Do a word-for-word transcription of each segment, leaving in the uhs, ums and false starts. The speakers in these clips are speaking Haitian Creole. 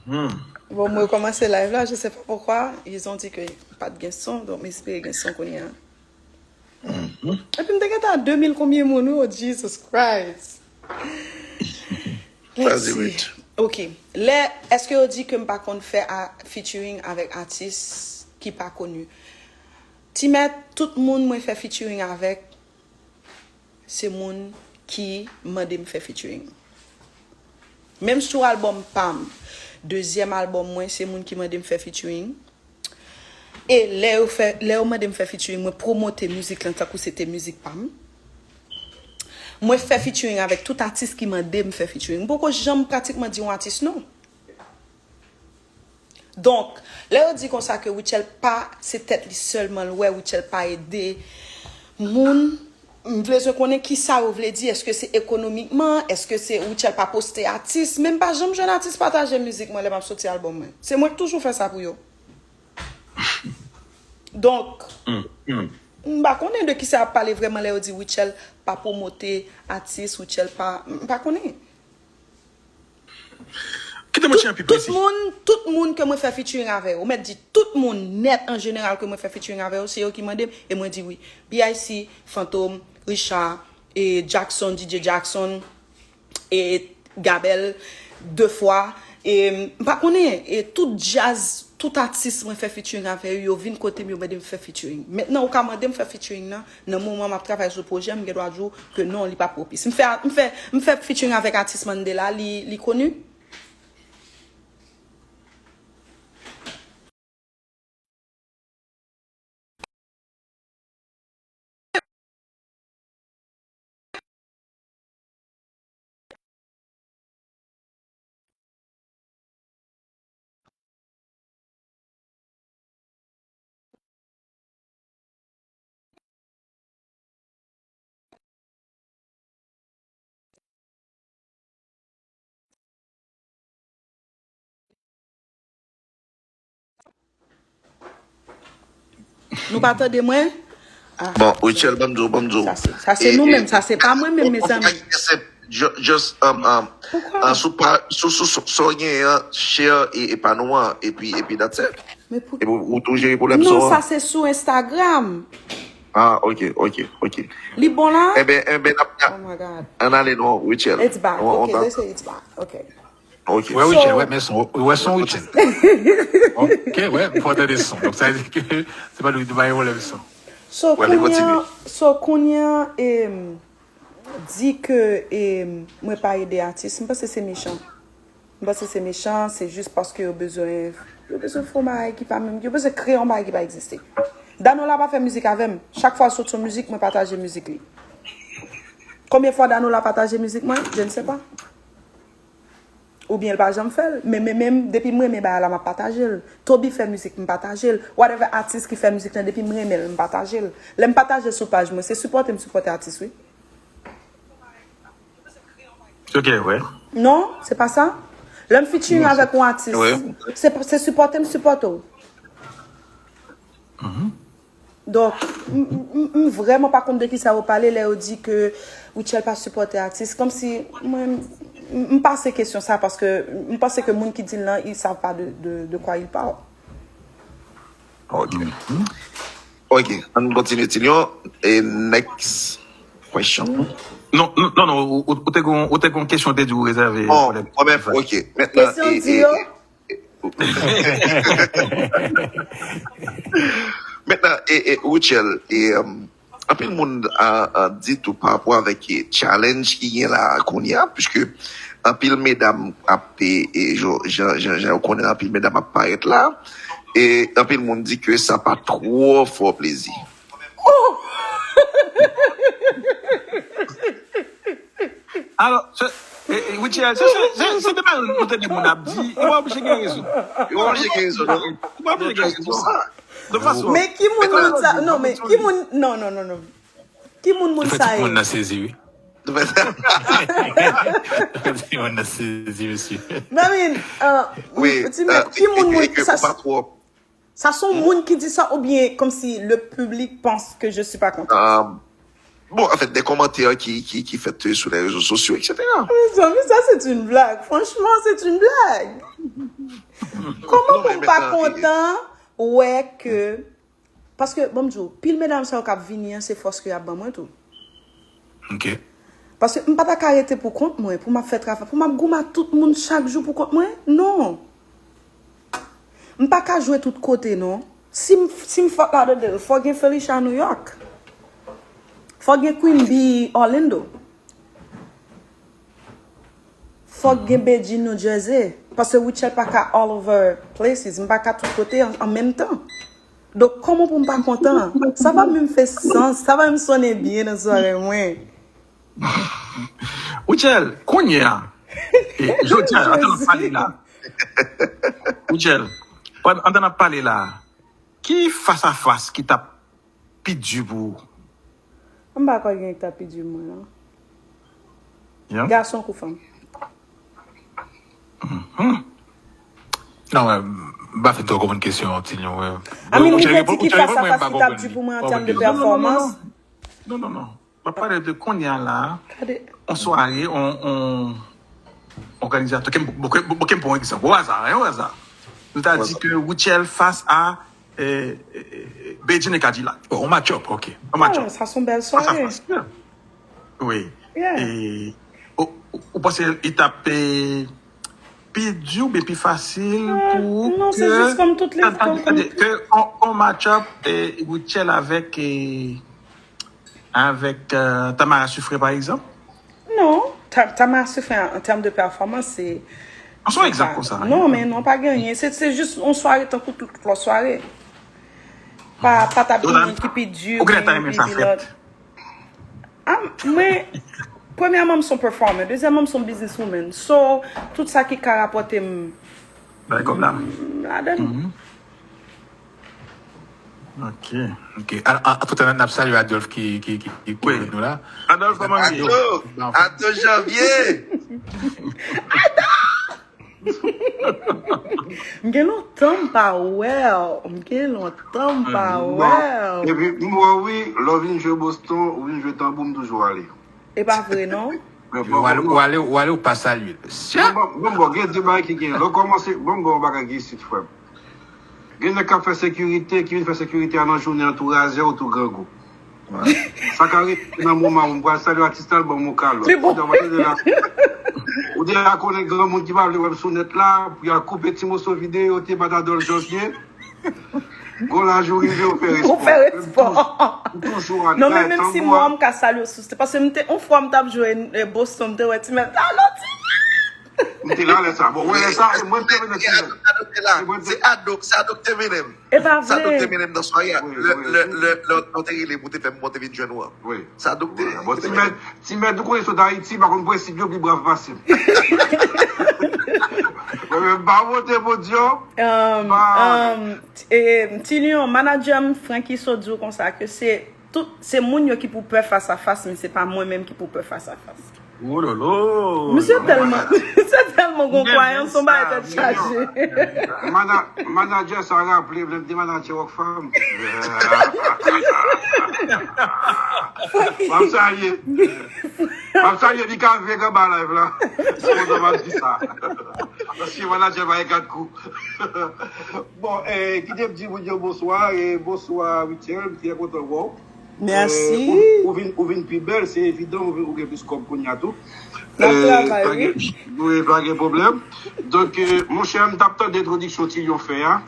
Bon, mwen kòmanse live la, je sais pas pourquoi, ils ont dit que pa t gen son, donk m espere gen son kounye a. Epi m te gentan a de mil konbyen moun, wi, oh Jesus Christ. Let's see. Ok. Lè, èske yo di ke m pa konn fè a, featuring avèk atis ki pa koni? Ti mèt, tout moun mwen fè featuring avèk, se moun ki mande m fè featuring. Menm sou albòm pa m, dezyèm albòm mwen, se moun ki mande m fè featuring. E lè yo fè, lè yo mande m fè featuring, mwen pwomote mizik lan tankou se te mizik pa m. Mwen fè featuring avèk tout atis ki mande m fè featuring. M poko janm pratikman di yon atis non. Donk, lè yo di konsa ke Rutshelle pa se tèt li sèlman l wè, Rutshelle pa ede moun, m bezwen konnen kisa yo vle di, èske se ekonomikman, èske se Rutshelle pa poste atis, men m pa janm jwenn atis pataje mizik mwen lè m ap soti albòm mwen. Se mwen k toujou fè sa pou yo. Donk, m pa konnen de kisa y ap pale vrèman lè yo di Rutshelle pa pwomote atis, Rutshelle pa, m pa konnen. Kite mwen tcheke pi presi. Tout moun, tout moun ke mwen fè featuring avè yo, ou mèt di tout moun nèt an jeneral ke mwen fè featuring avè yo, se yo ki mande m, e mwen di wi. B I C, Fantom, Richard, e Jackson, D J Jackson, e Gabel, de fwa, e m pa konnen, e tout djaz, tout atis mwen fè featuring avè yo, yo vin kote m, yo mande m fè featuring. Mentnan, ou ka mande m fè featuring nan, nan moman m ap travay sou pwojè, m gen dwa di w ke non, li pa pwopis. M fè, m fè, m fè featuring avèk atis Mandela, li, li koni? Nou pa tande mwen? Ah, bon, Rutshelle, ban m di w, ban m di w. Sa se, sa se nou menm, sa se pa mwen menm, mezanmi. Just, um, um, uh, sou pa, sou, sou, sou, sou gen an, share e, e pa nou an, epi, epi that's it. Epi ou tou jere pwoblèm sa. Non, sa se sou Instagram. Ah, ok, ok, ok. Li bon la? Enben, enben, n ap, oh my God, ann ale non, Rutshelle. It's back. Ok, they say it's back. Ok. Ok. Wè Rutshelle, wè, men son, wè son Rutshelle. Ok, wè, m fò tande son. Donk, sa vle di ke se pa nou ki te bay pwoblèm son. So, kounye a, so, kounye a, em, di ke, em, mwen pa ede atis, m panse se mechan. M panse se mechan, se jis paske yo bezwen, yo bezwen fè yon bagay ki pa menm, yo bezwen kreye yon bagay ki pa egziste. Danola pa fè mizik avè m. Chak fwa l sot yon mizik, mwen pataje mizik li. Konbyen fwa Danola pataje mizik mwen? Je ne sais pas. Oubyen l pa janm fè l. Men, men, men, depi m renmen bagay la, m ap pataje l. Toby fè mizik, m pataje l. Whatever atis ki fè mizik lan, depi m renmen l, m pataje l. Lè m pataje l sou paj mwen, se sipòte m sipòte atis, wi. Ok, wè. Non, se pa sa. Lè m featuring avèk yon atis, se, se sipòte m sipòte w. Donk, m, m, m, m vrèman pa konn de kisa yo pale lè yo di ke Rutshelle pa sipòte atis. Kòmsi, mwen, m, m pase kesyon sa paske m panse ke moun ki di l lan, ils savent pas de, de, de quoi ils parlent. Ok. Ok, ann kontinye, Tilyon. E next question. Non, non, non, non, ou, ou, ou te gon, ou te gon kesyon te di ou rezève. Bon, mwen menm, ok. Mentnan, kesyon e, di e, yo. Mentnan, e, e, Rutshelle, e, um, anpil moun a, a di tou pa rapò avèk, e, challenge ki gen la kounye a, piske anpil medam ap, e, e, jan, jan, jan, jan ou konnen anpil medam ap parèt la, e anpil moun di ke sa pa twò fè w plezi. Alò, se, e, e, Rutshelle, se, se, se, se de bagay nou tande moun ap di, li pa oblije gen rezon. Li pa oblije gen rezon, non. Li pa oblije gen rezon. De fason. Men ki moun moun sa, non, men ki moun, non, non, non, non. Ki moun moun sa ye? Tout moun nan sezi, wi. Tout moun nan sezi, mesye. Non, men, euh, ti mèt, ki moun moun sa? Sa se yon moun ki di sa oubyen kòmsi le public pense que je suis pas contente? Bon, en fait, des commentaires qui, qui, qui faites sur les réseaux sociaux, et cetera. Mes amis, ça c'est une blague. Franchement, c'est une blague. Kòman pou m pa kontan wè ke, paske, bon, m di w, pil medam sa yo k ap vini an, se fòs ke y ap ban mwen tou. Ok. Paske m pa ta ka rete pou kont mwen, pou m ap fè travay, pou m ap goumen ak tout moun chak jou pou kont mwen. Non. M pa ka jwe tout kote, non. Si m, si m fòk ladan l, fò gen Felicia New York. Fò gen Queen Bee Orlando. Fòk gen Bedjine New Jersey. Paske Rutshelle pa ka all over places. M pa ka tout kote an, an menm tan. Donk, kòman pou m pa kontan? Sa pa menm fè sans. Sa pa menm sonnen byen nan zòrèy mwen. Rutshelle, kounye a. E, jodi a, antan n ap pale la. Rutshelle, pandan, antan n ap pale la, ki fas a fas ki t ap pi di pou ou? M pa kwè gen ki t ap pi di pou mwen, non. Yeah. Gason kou fanm. Non, mwen, m pa fin twò konprann kesyon an, Tilyon, wè. I mean, li vle di ki fas a fas ki t ap di pou mwen an tèm de pèfòmans. Non, non, non. M ap pale de kounye a la, Gade. On sware, on, on òganizatè. Ke m, ke m, ke m pran yon egzanp. O aza, hein, o aza. Nou ta di ke Rutshelle fas a eh, eh, eh, Bedjine Cadillac. Oh, on match up, ok. On match up. Ah, sa se yon bèl Fas a sware. fas. Yeah. Oui. Yeah. E ou, ou panse li t ap eh, pi di oubyen pi fasil Ah, pou ou non, se jis kòm tout lè, kòm, kòm ke on, on match up eh, Rutshelle avèk eh, avèk eh, Tamara Suffren, pa egzanp? Non, Ta- Tamara Suffren an tèm de pèfòmans, se An se yon egzanp konsa. Non, men non, pa gen anyen. Se se jis yon sware tankou tout lòt sware. Pa, pa t ap gen youn ki pi di, Ou genlè ta youn renmen ki sa pi fèt. Lòt. Ah, mwen, premyèman, m se yon performer. Dezyèmman, m se yon businesswoman. So, tout sa ki ka rapòte m Bay kòb la. ladan. Ok. Ok. Antretan, n ap salye Adolphe ki, ki, ki, ki kouvri nou la. Adolphe, kòman ye? Ado, Ado Janvier. M gen lontan m pa wè w. M gen lontan m pa wè w. Epi m wè wi, lè w vin jwe Boston, ou vin jwe tanbou, m toujou ale. E pa vre non. Ou ale, ou ale, ou pa salye l. Bon, bon, bon, gen de bagay ki gen. Lè w kòmanse, bon, bon, bagay ki isit, frè m. Gen nèg k ap fè sekirite, ki vin fè sekirite a nan jounen an tou razè ou tou grangou. Sa ka rive nan moman ou m pral salye atis la, l ban m yon kalòt. Ou deja konnen granmoun ki pa vle wè m sou nèt la, pou y al koupe ti moso videyo te bat Adolphe Janvier. Gon laj ou rive, ou fè respè. Ou fè respè. M toujou ale. Non, men menm si mwen, m ka salye w sou stage. Paske m te, yon fwa m t ap jwe eh, Boston, m te wè ti mèt. Alo, ti mèt! M te la lè sa. Bon, wè lè sa, e mwen te vin nan ti mèt. Se Ado, se Ado k te mennen m. E pa Se Ado k te vre. Mennen m nan sware a. Lè, lè, lè, lè, lè w te rele m pou te fè m monte vin jwenn ou an. Wi. Se Ado k te. Bon, ti mèt, ti mèt, ou konnen sot Ayiti, pa konn prensip yo, pi brav pase m. Mwen menm, m pa monte podyòm. Um, Ba- um, t- eh, Ti Lion, manadjè m, Franky Sot, di w konsa ke se tout, se moun yo ki pou pè fas a fas, men se pa mwen menm ki pou pè fas a fas. Wololo. Misye tèlman, misye tèlman gon kwayans, yon bagay tèt chaje. Mana- Manadjè sa raple m, lè m te manadjè Rockfam. M ap salye. M ap salye, li ka veg anba live la. Se kontan m ap di sa. Paske manadjè pa gen kat kou. Bon, eh, kite m di moun yo bonswa, e bonswa Rutshelle, m trè kontan wè w. Mèsi. Eh, ou, ou vin, ou vin pi bèl, se evidan, ou, vin, ou gen plis kòb kounye a tou. N ap Eh, travay, pa gen- wi. Wi, pa gen pwoblèm. Donk, eh, monchè, m t ap tande entwodiksyon Ti Lion fè a.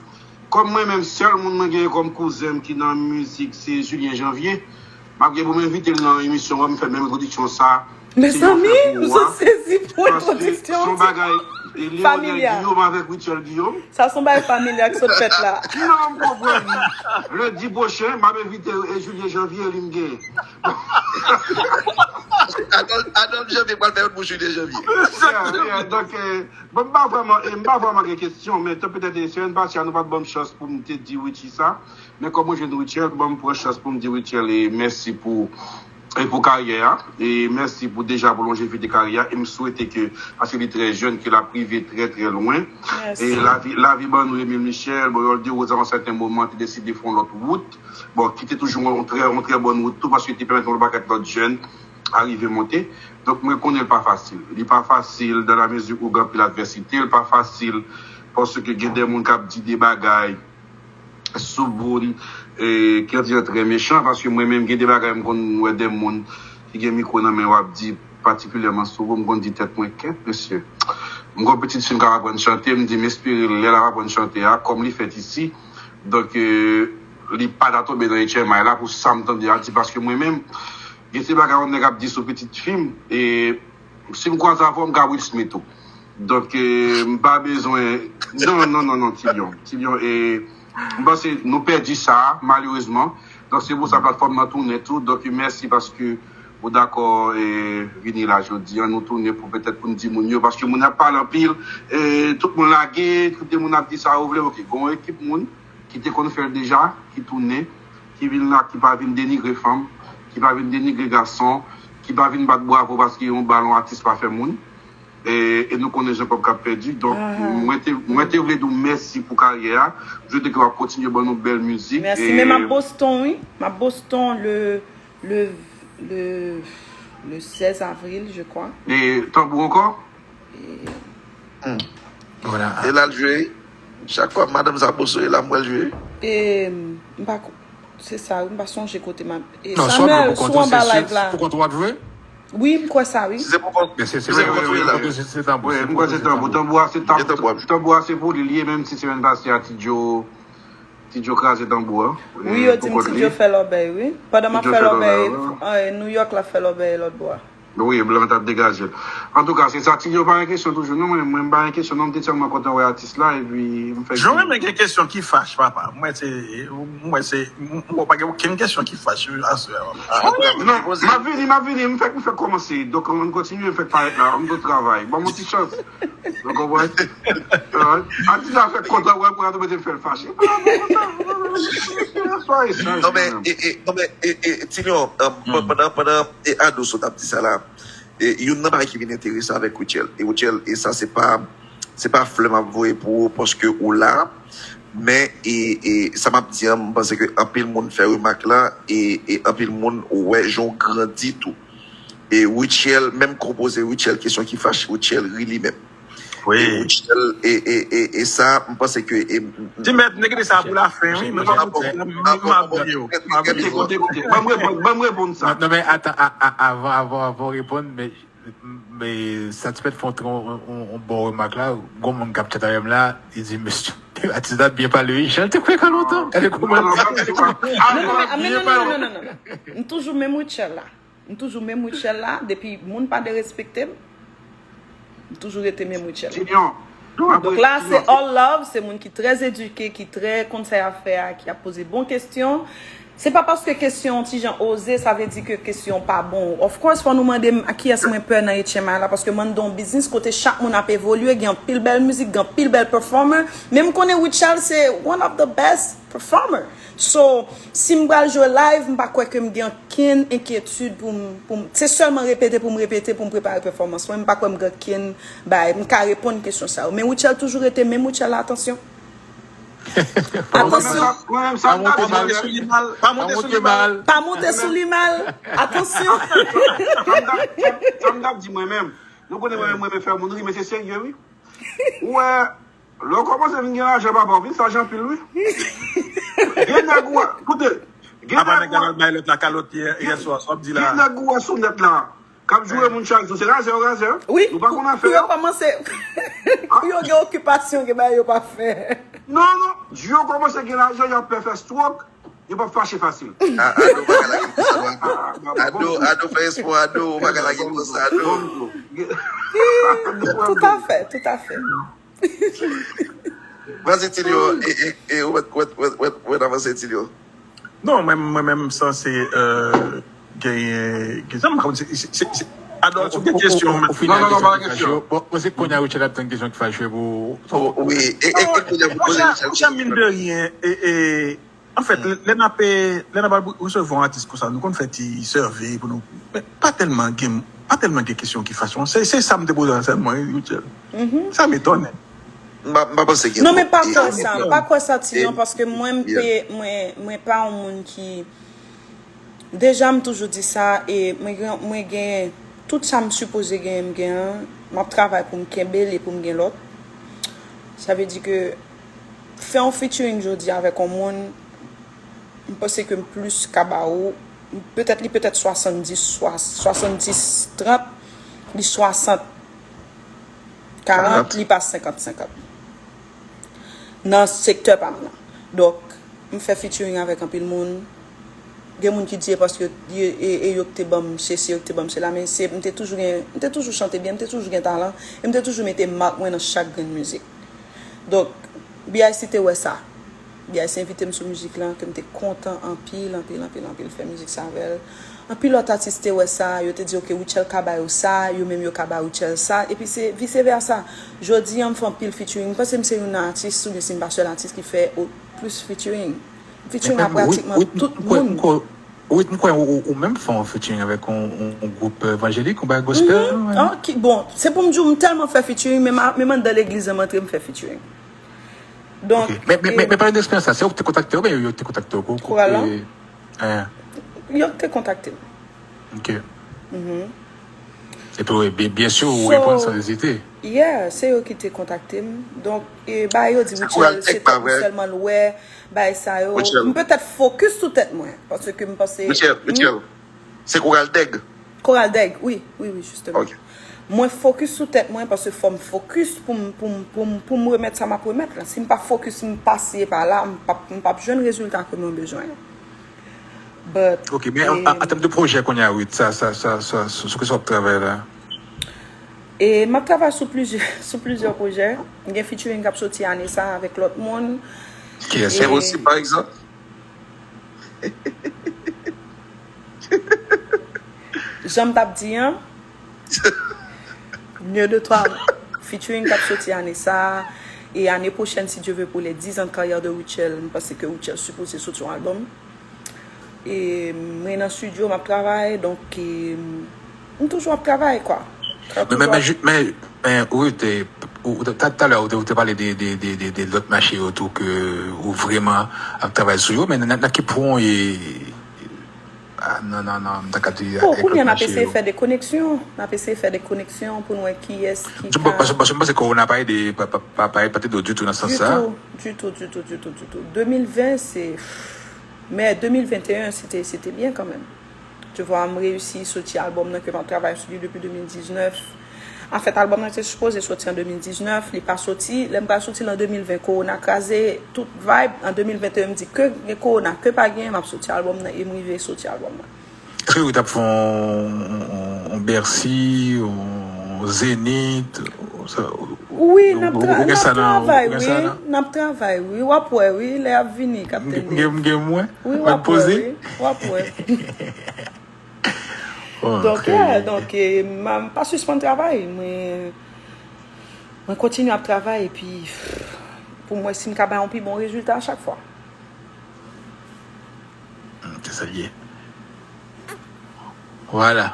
Kòm mwen menm, sèl moun mwen genyen kòm kouzen m ki nan mizik, se Julien Janvier. M ap gen pou m envite l nan emisyon an, m fè menm entwodiksyon sa. Mezanmi, m sot sezi pou entwodiksyon. Son bagay, e Léonel Guillaume avèk Rutshelle Guillaume. Sa son bagay familyal ki sot fèt la. Non, m konprann. Lendi pwochen, m ap envite eh, Julien Janvier, li m gen. Adolphe, Adolphe Janvier pral fè youn pou Julien Janvier. Yeah, yeah, donk, eh, bon, m pa vrèman, eh, m pa vrèman gen kesyon, men petèt eh, semèn pase a, nou pa t ban m chans pou m te di Richie sa. Men kòm mwen jwenn Rutshelle, ban m pran chans pou m di Rutshelle, eh, mèsi pou, eh, pou karyè a. E mèsi pou deja pou lonjevite karyè a. E m swete ke, paske li trè jèn, ke l ap rive trè, trè lwen. E lavi, lavi ban nou Emile Michel, bon, Yol Derosa, a yon sèten moman, te deside fè yon lòt wout. Bon, ki te toujou yon trè, yon trè bòn wout tou, paske te pèmèt yon pakèt lòt jèn arive monte. Donk, mwen konnen l pa fasil. Li pa fasil dans la mesure où gen anpil advèsite, l pa fasil Paske gen de moun k ap di de bagay sou moun, e, ki an di an trè mechan, paske mwen menm gen de bagay m konn wè de moun ki gen mikwo nan men yo ap di patikilyèman sou ou, m konn di tèt mwen, kèt mesye. M gon pitit fi m k ap aprann chante, m di m espere lè l ap aprann chante a, kòm li fèt isi, donk, e, li pa ta tonbe nan H M I la pou sa m tande a di, paske mwen menm, gen se bagay yon nèg ap di sou pitit fi m, e si m kwaze avè w, m ka Will Smith ou. Donk, e, m pa bezwen, non, non, non, non, Ti Lyon. Ti Lyon, e, m panse nou pèdi sa, malerezman. Donk, se pou sa platfòm nan tounen tou. Donk, mèsi paske ou dakò, e, vini la jodi a. Nou tounen pou petèt pou n di moun yo, paske moun ap pale anpil. E, tout moun lage, tout moun ap di sa yo vle. Oke, gon ekip moun ki te konn fè l deja, ki tounen, ki vin la, ki pa vin denigre fanm, ki pa vin denigre gason, ki pa vin bat bravo paske yon balon atis pa fè moun. E, e nou konnen Jean Paul k ap pèdi. Donk, mwen te, mwen te vle di w mèsi pou karyè a. M swete ke w ap kontinye ban nou bèl mizik. Mèsi, men m ap Boston, wi. M ap Boston le, le, le, le sèz avril, je crois. E tanbou ankò? E l al jwe. Chak fwa madanm sa Boston e la m wè l jwe. E m pa ko-, se sa, wi, m pa sonje kote m ap. E Samuel, si w anba live la. Wi, m kwè sa, wi. Si se pou kont, si se pou kont ou ye la, wi. M kwè se tanbou. Tanbou a se, tanbou a se pou li l ye, menm si semèn pase a Ti Djo, Ti Djo kraze tanbou a. Wi, yo di m Ti Djo fè lòbèy, wi. Pandan m ap fè lòbèy, New York, l ap fè lòbèy lòtbò a. Wi, blan t ap degaje l. Antouka, se sa, Ti Djo pa gen kesyon toujou non, mwen, mwen m pa gen kesyon non, m te tèlman kontan wè atis la, epi m fèk. Jan renmen gen kesyon ki fache, papa. M wè se, m wè se, m wè pa gen okenn kesyon ki fache aswè a. Non, m ap vini, m ap vini, m fèk, m fèk kòmanse. Donk, ann kontinye, m fèk parèt la, m gon travay. Ban m yon ti chans. Ou konprann? Atis la fèk kontan wè l, pou l ap mete m fè l fache. Non, men, e, e, non, men, e, e, Ti Lyon, pandan, pandan, e, Ado sot ap di sa la, e, youn nan bagay ki vin enteresan avèk Rutshelle. E Rutshelle, e sa se pa, se pa flè m ap voye pou ou paske ou la, men, e, e, sa m ap di an, m panse ke anpil moun fè remak la, e, e anpil moun wè jan w grandi tou. E Rutshelle, menm konpoze Rutshelle, kesyon ki fache Rutshelle ri li menm. Wi. E Rutshelle, e, e, e, e sa, m panse ke, e, m, m, Ti mèt, n te kite sa pou lafen, wi, men pa pou, m, m, m ap di yo. M ap di yo. Koute, koute, koute. Ban m reponn, ban m reponn sa. Non, non, men avan, avan, avan, avan w reponn, men, men sa ti mèt fè yon, yon, yon, yon bon remak la, gon moun k ap tchat avè m la, li di, mesye, atis la byen pale, wi, jan l te kwè ka lontan. Gade kòman l. Non, non, non, non, non, non. M toujou menm Rutshelle la. M toujou menm Rutshelle la, depi moun pa derespekte m, m toujou rete menm Rutshelle la. Donk la, se all love, se moun ki trè edike, ki trè konn sa y ap fè a, ki ap poze bon kesyon. Se pa paske kesyon an ti jan oze, sa vle di ke kesyon an pa bon. Of course, fò nou mande m a kiyès mwen pè nan H M I la, paske m anndan yon biznis kote chak moun ap evolye, gen anpil bèl mizik, gen anpil bèl performer. Men m konnen Rutshelle se one of the best performer. So, si m pral jwe live, m pa kwè ke m gen okenn enkyetid pou m, pou m, se sèlman repete pou m repete pou m prepare pèfòmans mwen. M pa kwè m gen okenn bagay, m ka reponn kesyon sa yo. Men Rutshelle toujou rete menm Rutshelle la, atansyon. Atansyon. Pa monte sou li mal. Pa monte sou li mal. Pa monte sou li mal. Atansyon. Sa m t ap di mwen menm. Nou konnen mwen menm, mwen renmen fè moun ri, men se serye, wi. Ou wè, lè w kòmanse vin gen lajan, papa, w vin saj anpil, wi. Gen nèg ou wè, koute, gen nèg ou wè, bay lòt la kalòt yè, yè swa, sa w ap di la. Gen nèg ou wè sou nèt la, k ap joure moun chak jou, se razè yo razè. Wi, nou pa konn afè yo. Pou yo kòmanse, pou yo gen okipasyon, gen bagay yo pa fè. Non, non, jou yo kòmanse gen lajan, y ap pè fè stroke. Yo p ap fache fasil. Ado pa ka lage konsa non. Ado, Ado fè espò, Ado, ou pa ka lage konsa, Ado. Toutafè, toutafè. Vas-y, Tilio, e, e, e, ou mèt, ou mèt, ou mèt, ou mèt avanse, Tilio. Non, mwen, mwen menm, m sanse, euh, genyen, genyen, m pa konn, se, se, se, se, Ado, si w gen kesyon, ou fin. Non, non, non, pa gen kesyon. Bon, mwen se kounye a Rutshelle ap tann kesyon ki fache pou. Wi, e, e, e kounye a pou poze Rutshelle kesyon. Mine de rien, e, e, Anfèt, lè n ap, lè n ap al resevwa yon atis konsa, nou konn fè ti survey pou nou. Men pa tèlman gen, pa tèlman gen kesyon ki fache. Se, se sa m te poze a sèlman, wi, Rutshelle. Sa m etone. M pa, m pa panse gen twòp. Non, men pa kwè sa, m pa kwè sa, Tilyon, paske mwen, m pe, mwen, mwen pa yon moun ki, deja, m toujou di sa, e mwen gen, mwen gen tout sa m sipoze genyen, m gen an, m ap travay pou m kenbe l e pou m gen lòt. Sa vle di ke fè yon featuring jodi avèk yon moun, m panse ke m plis ka ba ou, petèt li petèt swasanndis, swa- swasanndis trant, li swasant karant, li pa senkant senkant. Nan sektè pa m nan. Donk, m fè featuring avèk anpil moun. Gen moun ki di e paske yo, e, e yo ki te ban m sesi, yo ki te ban m sela, men se, m te toujou gen, m te toujou chante byen, m te toujou gen talan, e m te toujou mete mak mwen nan chak grenn mizik. Donk, B I C te wè sa. B I C envite m sou mizik lan, ke m te kontan anpil, anpil, anpil, anpil fè mizik sa avè l. Anpil lòt atis te wè sa, yo te di, "Ok, Rutshelle ka ba yo sa, yo menm yo ka ba Rutshelle sa," epi se vice versa. Jodi an, m fè anpil featuring. M panse m se youn nan atis, oubyen si m pa sèl atis ki fè o- plis featuring. Featuring a pratikman tout moun. Wi, m kwè ou, ou, ou menm fè yon featuring avèk yon, yon, yon gwoup evanjelik, yon bagay gospel. Mhm. Ah, ki, bon, se pou m di w, m tèlman fè featuring, menm, a- menm anndan legliz an m antre, m fè featuring. Donk, Ok. Men, men, men, men pale de eksperyans la, se ou ki te kontakte yo, oubyen yo te kontakte yo? Kou- Koral lan? Koupe, eh, Yo te kontakte m. Ok. Epi, wi, byen, byen si, ou So, reponn san ezite. Yeah, se yo ki te kontakte m. Donk, e, ba yo di, Se Koral Rutshelle, Tèk, se pa tèt ou vre? Sèlman l wè, bay sa yo. Rutshelle. M petèt fokis sou tèt mwen, paske m panse. Rutshelle, Rutshelle. Se Koral Dèg. Koral Dèg, wi, wi, wi, jisteman. Ok. Mwen fokis sou tèt mwen, paske fò m fokis pou m, pou m, pou m, pou m remèt sa m ap remèt la. Si m pa fokis, m pase pa la, m p ap, m p ap jwenn rezilta ke mwen bezwen. But, Ok, men an, an, an tèm de pwojè kounye a, Ruth, sa, sa, sa, sa, sou, sou ki sa w ap travay la? E m ap travay sou plizyè, sou plizyè pwojè. M gen featuring k ap soti ane sa avèk lòt moun. Kiyès? E- Enposib, pa egzanp. Jan m t ap di an, Mieux de toi featuring k ap soti ane sa, e ane pwochèn, si Dieu veut, pour les dix ans de carrière de Rutshelle, m panse ke Rutshelle sipoze soti yon album. E mwen nan studio, m ap travay, donk, e, m toujou ap travay, kwa. Men, men, men, men, men, Ruth, eh, ou, ou, ta- talè, ou te, ou te pale de, de, de, de, de lòt mache yo tou ke ou vrèman ap travay sou yo, men nan, nan ki pwen ou ye? Ah, non, non, non, m ta ka di. Bon, kounye a, n ap eseye fè de koneksyon. N ap eseye fè de koneksyon pou n wè kiyès ki ka. Paske, paske m panse kowona pa ede, pa, pa, pa, pa, pa t ede w ditou nan sans sa. Ditou, ditou, ditou, ditou, ditou. De mil ven, se. Men de mil venteyen, se te, se te byen kanmenm. Tu vois, m reyisi soti album nan ke m ap travay sou li depi de mil diznèf. Anfèt, album nan te sipoze soti an de mil diznèf, li pa soti. Lè m pral soti l an de mil ven, kowona kraze tout vibe. An de mil venteyen, m di ke gen kowona, ke pa gen, m ap soti album nan, e m rive soti album nan. Èske ou t ap fè yon, yon, yon Bercy, yon Zenith? Sa, Wi, ou- n ap ou- tra- ou gen n ap sa nan- ou travay, gen wi. sa nan- N ap travay, wi. W ap wè, wi. Lè y ap vini, M Kaptenn gen- m Dave. gen mwen? Wi, w Mwen ap wè, poze? Wi. W ap wè. Oh, Donk, trè yeah, byen. Donk, e, m, m pa sispann travay. Mwen, mwen kontinye ap travay, epi pou mwen, si m ka bay yon pi bon rezilta a chak fwa. Hmm, se sa l ye. Vwala.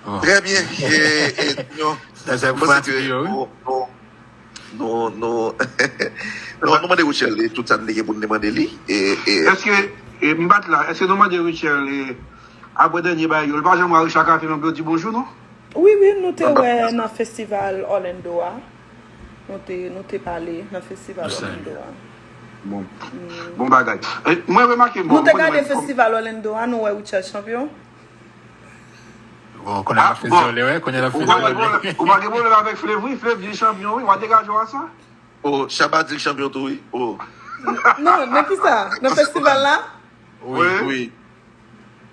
Bon. Trè byen. E, e, non. Sa, sa Mwen pou panse fati ke yo, wi. nou, nou, nou, nou, nou, nou mande Rutshelle tout sa n te gen pou n te mande li. E, e, Èske, e, m bat la, èske nou mande Rutshelle, e, apre dènye bagay yo, li pa janm wè Richard Cafe menm pou yo di bonjou, non? Wi, wi, nou te wè nan festival Orlando a. Nou te, nou te pale nan festival Orlando a. Bon. Bon bagay. E, mwen remake, bon, Nou te mwen gade remake, festival Orlando a, nou wè Richard Chanpyon. Bon, konnen Ah, la fè bon. zòlè, wè, konnen la fè Ou pa gen zòlè. pwoblèm, ou pa gen pwoblèm avèk Flevry, Flevry chanpyon, wi, w a degaje w a sa. Oh, Shabba di l chanpyon tou, wi. Oh. Non, nan ki sa? Nan festival la? Wi. Wi.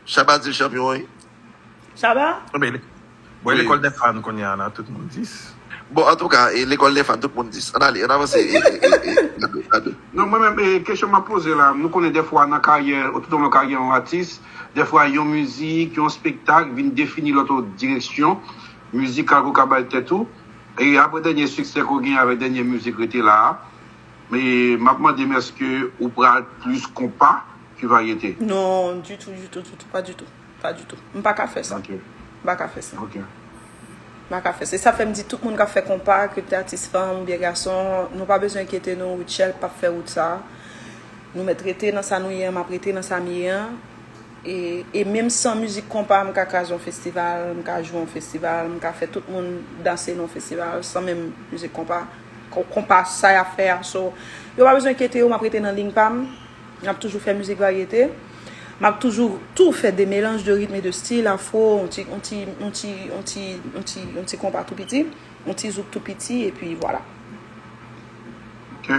Shabba di l chanpyon, wi. Shabba? Bon, men, bon, Wi. Lekòl dè fan kounye a la, tout moun dis. Bon, antouka, e, Lekòl dè fan, tout moun dis. Ann ale, ann avanse. E, e, e, a de, a de. Non, mwen menm, e, kesyon m ap poze la, nou konnen dèfwa nan karyè, tout au long karyè yon atis, dèfwa yon mizik, yon espektak vin defini lòt direksyon mizikal ke w ka bay tèt ou. E apre dènye siksè ke w gen avèk dènye mizik Rete La a, e m ap mande m èske ou pral plis konpa ki varyete? Non, ditou, ditou, ditou, pa ditou. Pa ditou. M pa ka fè sa. Ok. M pa ka fè sa. Ok. M pa ka fè sa. E sa fè m di tout moun k ap fè konpa, ke te atis fanm oubyen gason, nou pa bezwen enkyete nou, Rutshelle p ap fè wout sa. Nou mèt rete nan sa nou ye an, m ap rete nan sa m ye an. E, e menm san mizik konpa, m ka kraze yon festival, m ka jwe yon festival, m ka fè tout moun danse nan yon festival, san menm mizik konpa. konpa sa y ap fè a. So, yo pa bezwen enkyete yo, m ap rete nan liy pa m. M ap toujou fè mizik varyete. M ap toujou tou fè de melanj de ritm e de stil, afro, yon ti, yon ti, yon ti, yon ti, yon ti, yon ti konpa tou piti, yon ti zouk tou piti, epi vwala. Ok.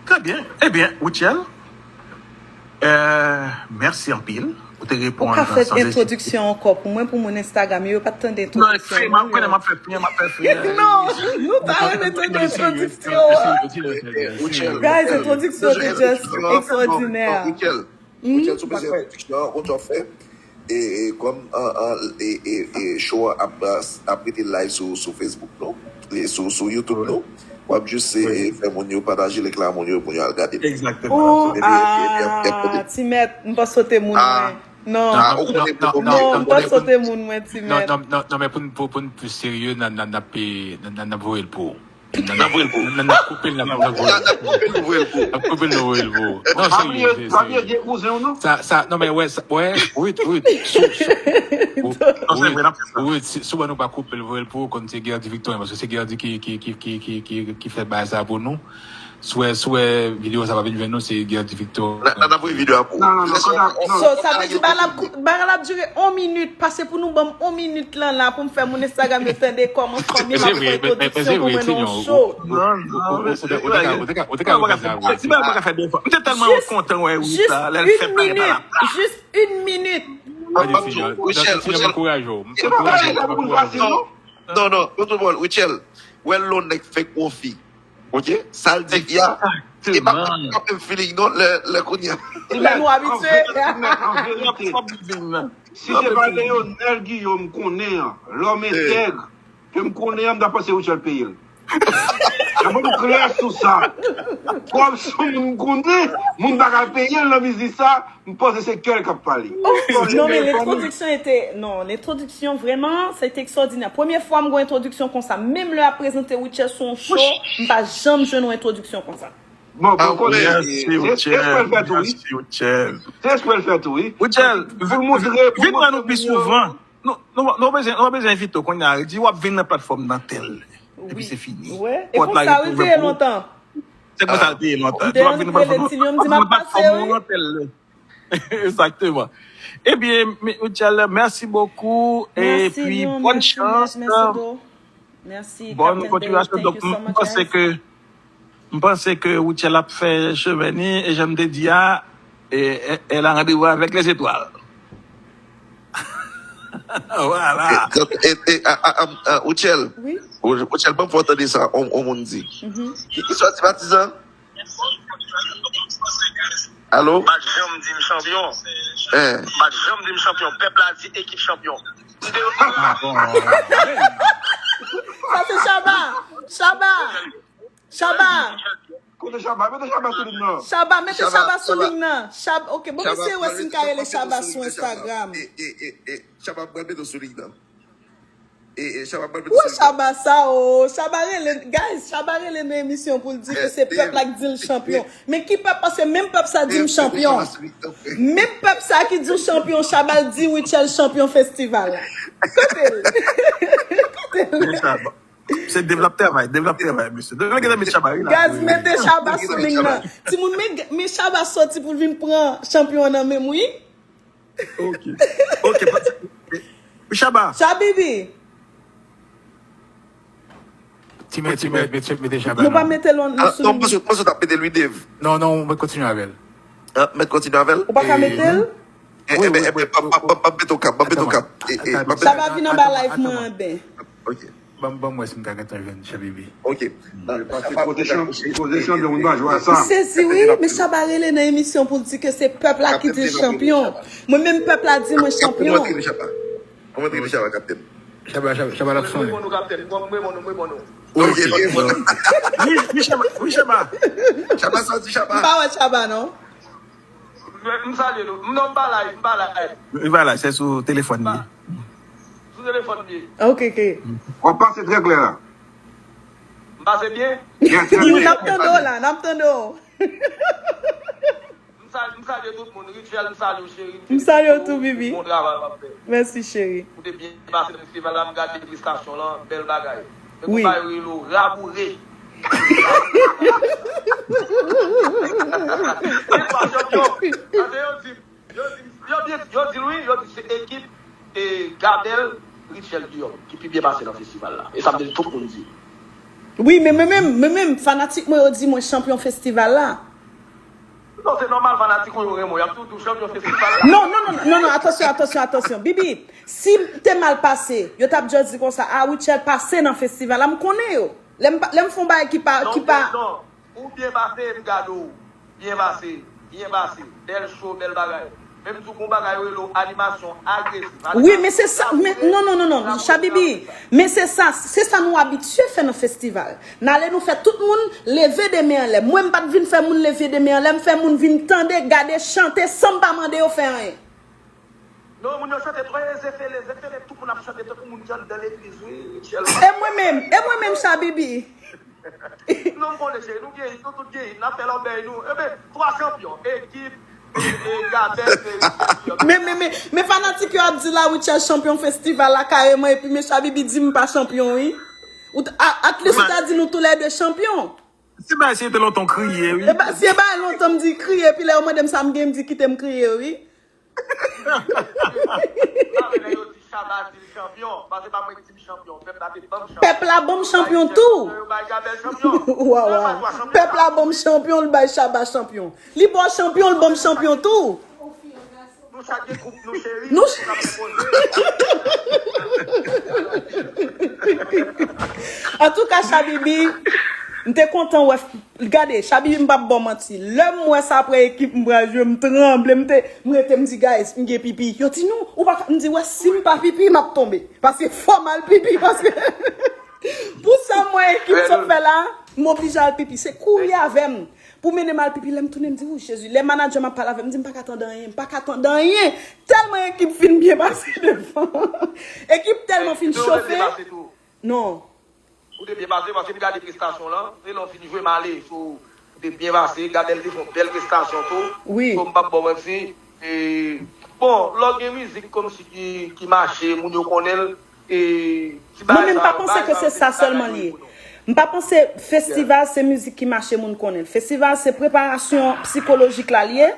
Trè byen. Ebyen, Rutshelle, euh, mèsi anpil. Ou te reponn san ezite. Ou ka fè entwodiksyon ankò pou mwen, pou moun Instagram yo, yo pa t tande entwodiksyon an. Non, frè, m ap konnen m ap fè frè, m ap fè frè. Non, nou ta renmen tande entwodiksyon an. Guys, entwodiksyon te just ekstwòdinè. Rutshelle, sou bezwen entwodiksyon an, ou t ap fè. E, e kòm an, an, e, e, e show an ap, ap rete live sou, sou Facebook nou, e sou, sou YouTube nou, w ap jis e, e fè moun yo pataje link la, moun yo, moun yo al gade l. Oh, ah, ti mèt, m panse w te moun mwen. Non, non, m panse w te moun mwen, ti mèt. Non, non, non, men pou n pou, pou n plis serye, n a, n a, n ap, n a, n ap voye l pou ou. N ap voye l pou ou. N ap koupe l, n ap voye l pou ou. N ap koupe l, n ap voye l pou ou. Non, serye, serye. Pa bliye gen kouzen w non. Sa, sa, non, men wè, wè, Ruth, Ruth, sou, sou, Ruth, si w wè nou pa koupe l, voye l pou ou, konn se Guerdy Victorin, paske se Guerdy ki, ki, ki fè bagay sa pou nou. Si w wè, si w wè videyo sa pa vin jwenn nou, se Guerdy Victor. N ap voye videyo a pou ou. Non, non, non, non. So, sa vle di bagay la ap dire yon minit, pase pou nou ban m yon minit lan la pou m fè moun Instagram yo tande kòman fanmi m ap fè entwodiksyon pou mwen nan yon show. Non, non, mesye, ou te ka, ou te ka, ou te ka reprann sa vre. Ti bagay pa ka fè de fwa. M te tèlman kontan wè Rita lè l fè bagay pa la. Jis yon minit. Rutshelle, Rutshelle. Ti bagay la pou l fasil non. Non, non, non, Rutshelle. Wè lè yon nèg fè gwo fi. Ok? Sa l di fi a, e pa, pa menm feeling non, lè, lè kounye a. Lè nou abitye. An verite, si se pa Leonel Guillaume m konnen an, lòm entèg, ke m konnen an, m ta panse Rutshelle peye l. N ap nou klè sou sa. Kòm se yon moun m konnen, moun pa ka peye l nan biznis sa, M panse se kè l k ap pale. Non, men entwodiksyon ete, non, entwodiksyon vrèman, se te ekstwòdinè. Premye fwa m gen yon entwodiksyon konsa. Menm lè y ap prezante Rutshelle sou yon show, m pa janm jwenn yon entwodiksyon konsa. Bon, bon, konnen, se, se espre l fè tou, wi. Se espre l fè tou, wi. Rutshelle, vin wè nou pi souvan. Nou, nou, nou bezwen, nou bezwen envite w kounye a, di w ap vin nan platfòm nan tèl. Epi se fini. E konsa, wi, te ye lontan. Se konsa l te ye lontan. Di w ap vin nan platfòm nan tèl. Exactement. Ebyen, Rutshelle, merci beaucoup. Et puis, bonne chance. Bonne continuation. Donc, m panse ke, m panse ke Rutshelle ap fè chemen ni, e jan m te di a, e, e, elle a rendez-vous avec les étoiles. Voilà. Rutshelle, Rutshelle, ban m fè w tande sa, on, on moun di. Ki, ki sa w di, patizan? Alo? M pa t janm di m chanpyon. M pa t janm di m chanpyon. Pèp la di ekip chanpyon. M te. Sa se Shabba. Shabba. Shabba. Kote Shabba? Mete Shabba sou liy nan. Shabba, mete Shabba sou liy nan. Shabba, ok. Bon, mesye, wè si m ka rele Shabba sou Instagram. Shabba, mwen mete sou liy nan. E, e, Shabba pral mete sou liy nan. Wè Shabba sa o, Shabba rele, guys, Shabba rele nan emisyon pou l di ke se pèp la k di l chanpyon. Men ki pèp, paske menm pèp sa di m chanpyon. Menm pèp sa ki di w chanpyon, Shabba l di Rutshelle chanpyon festival la. Kote l? Kote l? Se devlòp travay, devlòp travay, mesye. Donk, nou gentan met Shabba, wi, la. Guys, mete Shabba sou liy nan. Timoun, men, men Shabba soti pou l vin pran chanpyon an nan men m, wi. Ok. Ok, pa ti. Shabba. Shabibi. Ti mèt, ti mèt, mete, mete Shabba. Nou pa mete l sou liy. Non, m panse, m panse w t ap mete l, wi, Dave. Non, non, mwen kontinye avè l. Ah, mwen kontinye avè l? Ou pa ka mete l? Wi, wi, wi. Mwen mete w kap, mwen mete w kap. Shabba vin anba live mwen, ben. Ok. Ban m, ban m wè si m ka gentan jwenn Shabibi. Ok. Paske koze chanpyon, koze chanpyon, moun pa jwe a sa. M sezi wi, men Shabba rele nan emisyon pou l di ke se pèp la ki di l chanpyon. Mwen menm pèp la di mwen chanpyon. Kaptenn, ou antre li, Shabba. Ou antre li, Shabba, kaptenn. Shabba, Shabba, Shabba l ap sonnen. Mwen reponn ou, kaptenn. Mwen, mwen reponn ou, mwen reponn ou. Ok, ok. Wi, wi, Shabba, wi, Shabba. Shabba, sa w di, Shabba? M pa wè Shabba, non. M salye nou. M non, m pa live, m pa live. Li pa live, se sou telefòn li ye. Sou telefòn li ye. Ok, ok. W ap pase trè klè la. M pase byen? N ap tande w la, n ap tande w. M salye, m salye tout moun. Rutshelle, m salye w, cheri. M salye w tou, Bibi. Bon travay w ap fè. Mèsi, cheri. Ou te byen pase nan festival la, m gade prestasyon lan, bèl bagay. Wi. Konba yo rele w Raboure. Gen twa chanpyon. Tande yo di, yo di, yo byen, yo di l wi, yo di se ekip e Gabel, Richel Guillaume ki pi byen pase nan festival la. E sa m te di tout moun di. Wi, men mwen menm, mwen menm, fanatik mwen yo di mwen chanpyon festival la. Non, se nòmal, fanatik ou yo renmen w, y ap toujou chanpyon festival la. Non, non, non, non, non, atansyon, atansyon, atansyon. Bibi, si m te mal pase, yo t ap just di konsa, ah, Rutshelle pase nan festival la, m konnen yo. Lè m pa- lè m fè yon bagay ki pa, ki pa. Non, ou byen pase, m gade w. Byen pase, byen pase. Bèl show, bèl bagay. Men m di w gon bagay yo rele w animasyon agresif. Wi, men se sa, men non, non, non, non, Shabibi, men se sa, se sa nou abitye fè nan festival. N ale nou fè tout moun leve de men anlè. Mwen, m pa t vin fè moun leve de men anlè, m fè moun vin tande, gade, chante san m pa mande yo fè anyen. Non, moun yo chante twè zefele, zefele, tout moun ap chante tankou moun ki anndan legliz, wi, Rutshelle. E mwen menm, e mwen menm, Shabibi. Non, m konnen, cheri, nou gen it, nou tout gen it, n ap fè lòbèy nou. Eben, twa chanpyon, ekip, e, e, Gabel, e, Richel. Men, men, men, men fanatik yo ap di la, Rutshelle chanpyon festival la kareman, epi men Shabibi di m pa chanpyon, wi. Ou t- a- at least ou ta di nou toulède chanpyon. Si bagay se te lontan w kriye, wi. E ba- si e bagay lontan m di kriye, epi lè yo mande m sa m gen, m di kite m kriye, wi. Sa vle yo di Shabba di l chanpyon, paske pa mwen ki di m chanpyon, pèp la te ban m chanpyon. Pèp la ban m chanpyon tou. Yo bay Gabel chanpyon. Wa, wa. Pèp la ban m chanpyon, l bay Shabba chanpyon. Li ba w chanpyon, l ban m chanpyon tou. Nou chak gen koup nou, cheri. Nou ch- Antouka, Shabibi, m te kontan wè. Gade, Shabibi, m p ap ba w manti. Lè m wè sa apre ekip m pral jwe, m tranble, m te, m rete, m di, guys, m gen pipi. Yo di, non, ou pa ka, m di, wè, si m pa pipi, m ap tonbe. Paske fò m al pipi, paske pou sa m wè ekip sa ap fè la, m oblije al pipi. Se kouri avè m pou mennen m al pipi. Lè m tounen, m di, ou Jezi. Lè manadjè m ap pale avè m, m di, m pa ka tande anyen, m pa ka tande anyen. Tèlman ekip fin byen pase devan. Ekip tèlman fin chofe. Non. Ou te byen pase, paske m gade prestasyon lan, se lè w fin jwe m ale, so, ou te byen pase, Gabel te fè yon bèl prestasyon tou. Wi. So, m p ap ba w manti. E, bon, lè w gen mizik kòmsi ki, ki mache, moun yo konnen l, e, ti bagay sa yo, bagay sa yo, se ti bagay yo. Mwen menm, m pa panse ke se sa sèlman l ye. M pa panse festival se mizik ki mache moun konnen l. Festival se preparasyon sikolojik la l ye.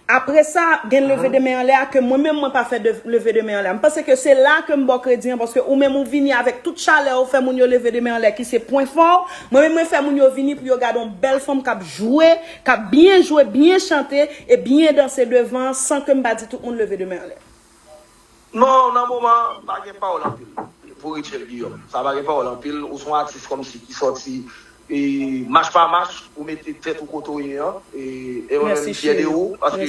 Apre sa, gen leve de men anlè a ke mwen menm mwen pa fè de, leve de men anlè a. M panse ke se la ke m ba w kredi an, paske ou menm ou vini avèk tout chalè ou fè moun yo leve de men anlè ki se pwen fò w. Mwen menm mwen fè moun yo vini pou yo gade yon bèl fanm k ap jwe, k ap byen jwe, byen chante e byen danse devan san ke m pa di tout moun leve de men anlè. Non, nan moman, pa gen pawòl anpil pou Rutshelle Guillaume. Sa pa gen pawòl anpil. Ou se yon atis kòmsi ki sòti e, mach pa mach, ou mete tèt ou kote w ye an. E, e mwen menm, m fyè de ou, paske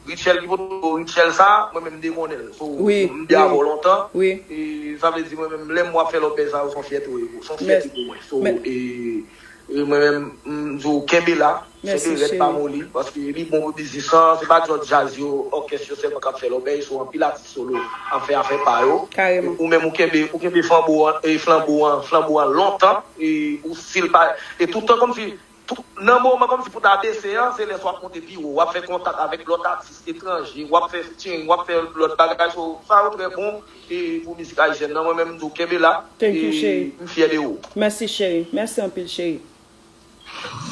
Rutshelle ki pote w, Rutshelle sa, mwen menm, m te konnen l. So, m te avè w lontan. E, sa vle di, mwen menm, lè m w ap fè lòt bèl sa yo, se yon fyète w ye, se yon fyète pou mwen. So, e, e mwen menm, m di w, kenbe la, kenbe rèd, pa moli, paske li bon pou biznis lan, se pa just djaz yo, òkès yo sèlman k ap fè lòbèy, so, anpil atis solo ap fè afè pa yo. Ou menm ou kenbe, ou kenbe flanbo an, e flanbo an, flanbo an lontan, e ou still pa, e tout tan kòmsi, tout, nan moman kòmsi pou ta bese an, se lè sa w ap monte pi wo, w ap fè kontak avèk lòt atis etranje, w ap fè featuring, w ap fè lòt bagay, so, sa yo trè bon, e pou mizik ayisyèn nan, mwen menm m di w kenbe la, e m fyè de ou. Mèsi, cheri. Mèsi anpil, cheri.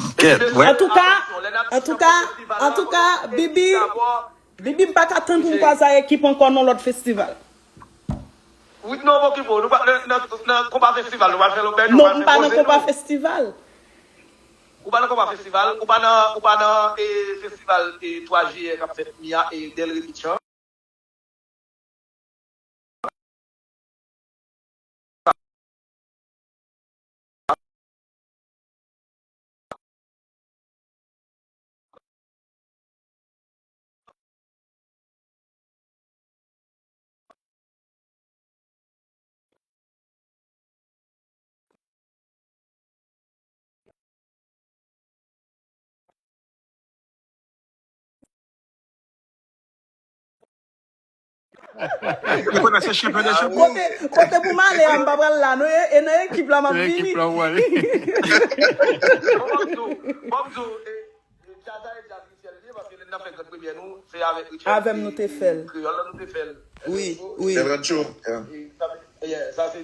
Antouka, antouka, antouka, Bibi, Bibi, m pa ka tann pou m kwaze ak ekip ankò nan lòt festival. Wi, non, pa okipe w. Nou pa, nan, nan, nan konpa festival, nou pa fè lòbèy, nou pa fè koze, non. Non, m pa nan konpa festival. Ou pa nan konpa festival, ou pa nan, ou pa nan, e, festival, e, twa jiyè k ap fèt Mia e Delray Beach an. Kote, kote pou m ale a, m pa pral la, non, e, e nan ekip la m ap vini. Nan ekip la w ale. Bon, m di w, bon, m di w, e, e, djaz la e djaz Rutshelle li ye, paske lè n ap fè grann premyè nou, se avèk Rutshelle, avè m nou te fè l. Kreyòl la nou te fè l. Wi, wi. Sèl Rancho, yeah. E sa, yeah, sa se